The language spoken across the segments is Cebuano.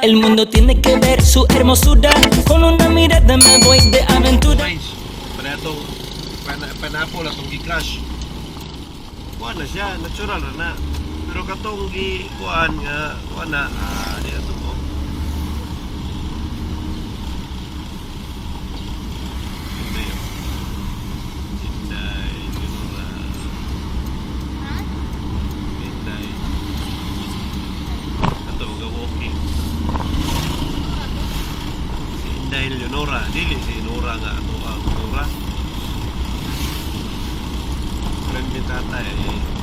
El mundo tiene que ver su hermosura. Con una mirada me voy de aventura. Orange. Para atong pineapple atong gi-crush. Kuan na siya, natural ra na. Pero katong gi kuan nga kuan na di ato mo. Inday. Inday, Leonora. Inday. Ato ga walking. Si Inday Leonora, dili si Nora nga ato ang Nora. Friend ni tatay eh.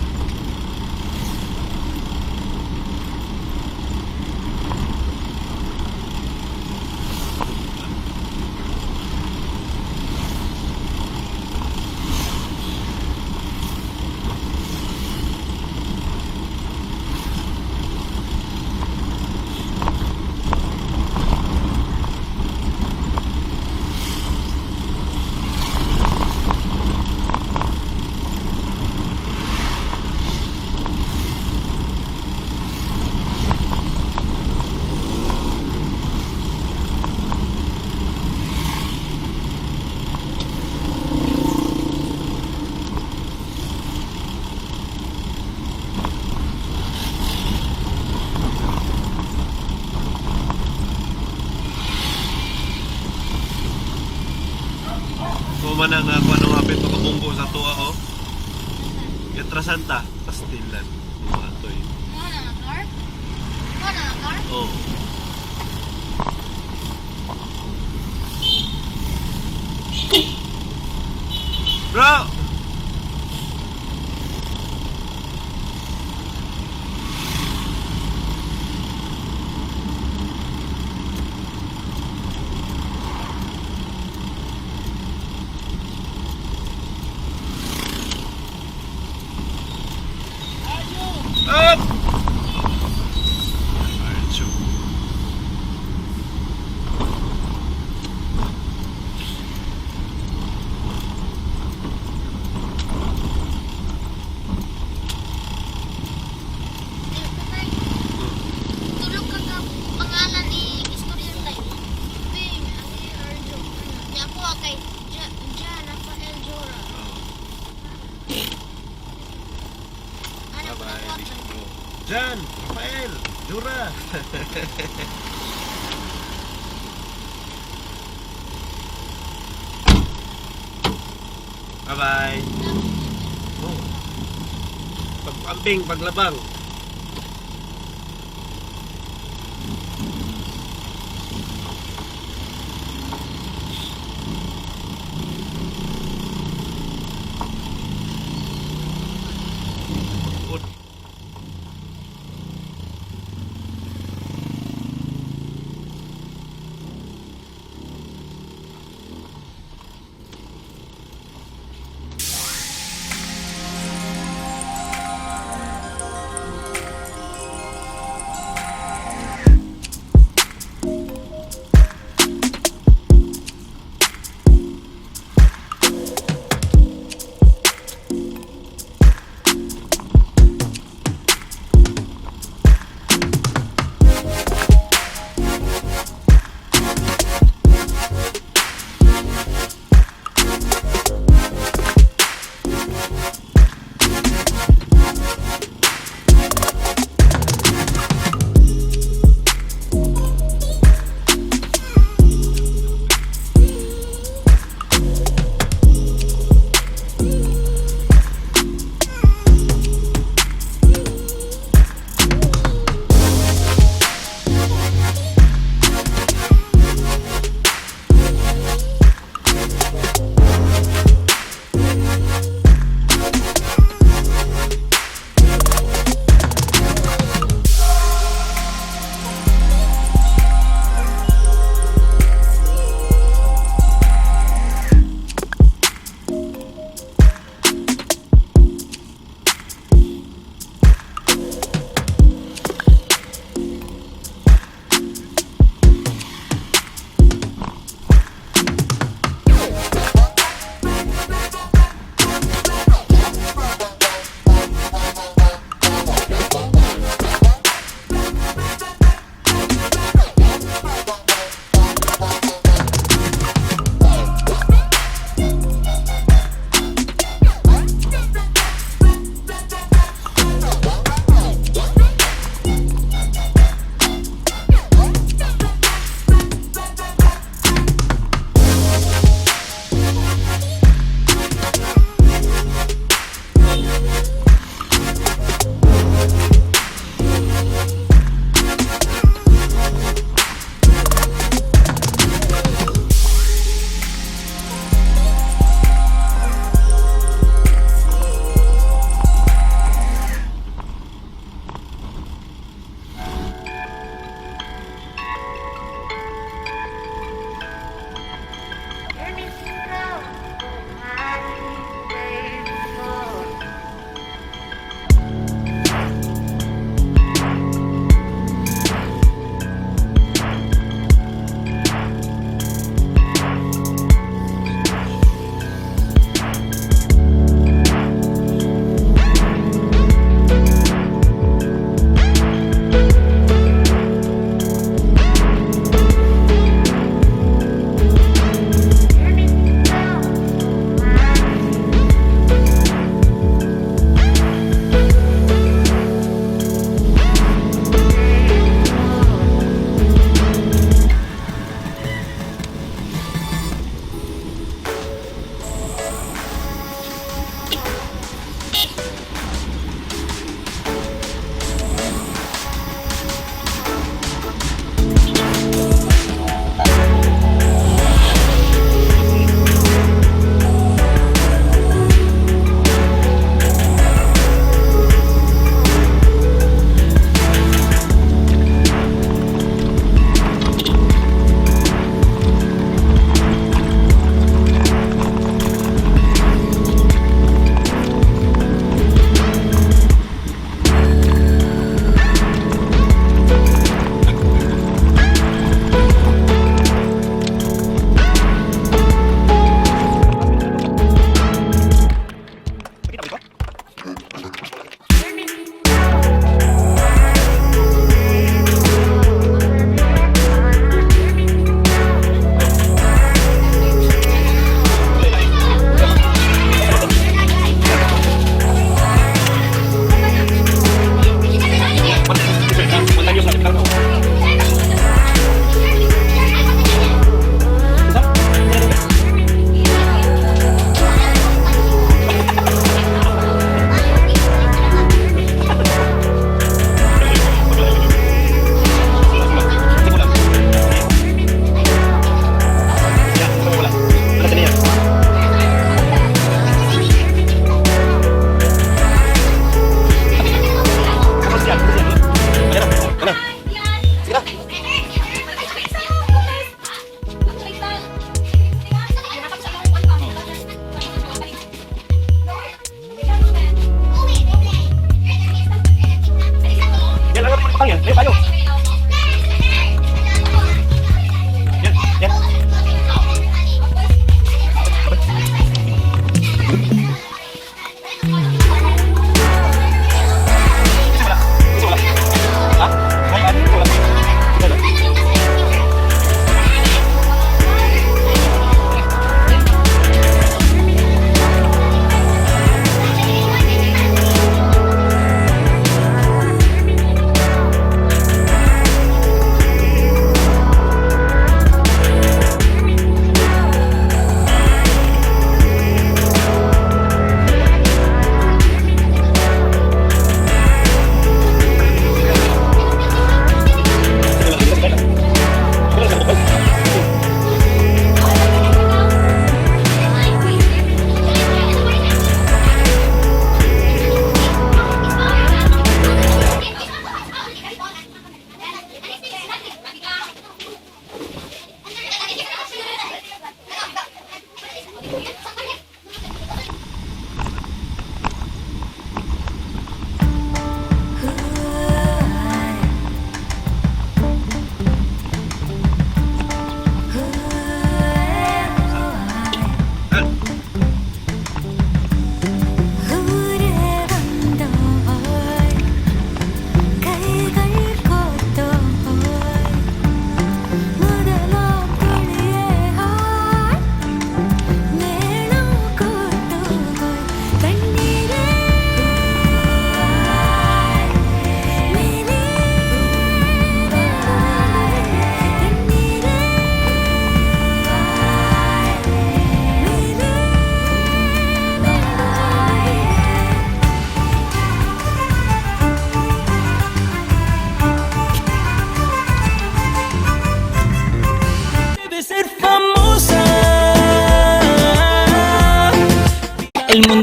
Kung man ang ako ano hapit makabunggo sa tuwa oh. Yatrasan ta, pastilan. Mga toy. Mo na nga car? Mo na nga car? Oh. Bro! Up! Archo. Tatay, tulog ka ka pangalan ni istorya tayo. Bing, ani Arjo. Niya ako kay Jan Rafael Jora. Oh. Ano ko Bye-bye. na ko? Jan, Rafael, Jura. Bye-bye. Oh. Pagpamping, paglabang. Good.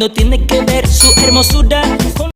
Lindo tiene que ver su hermosura. Con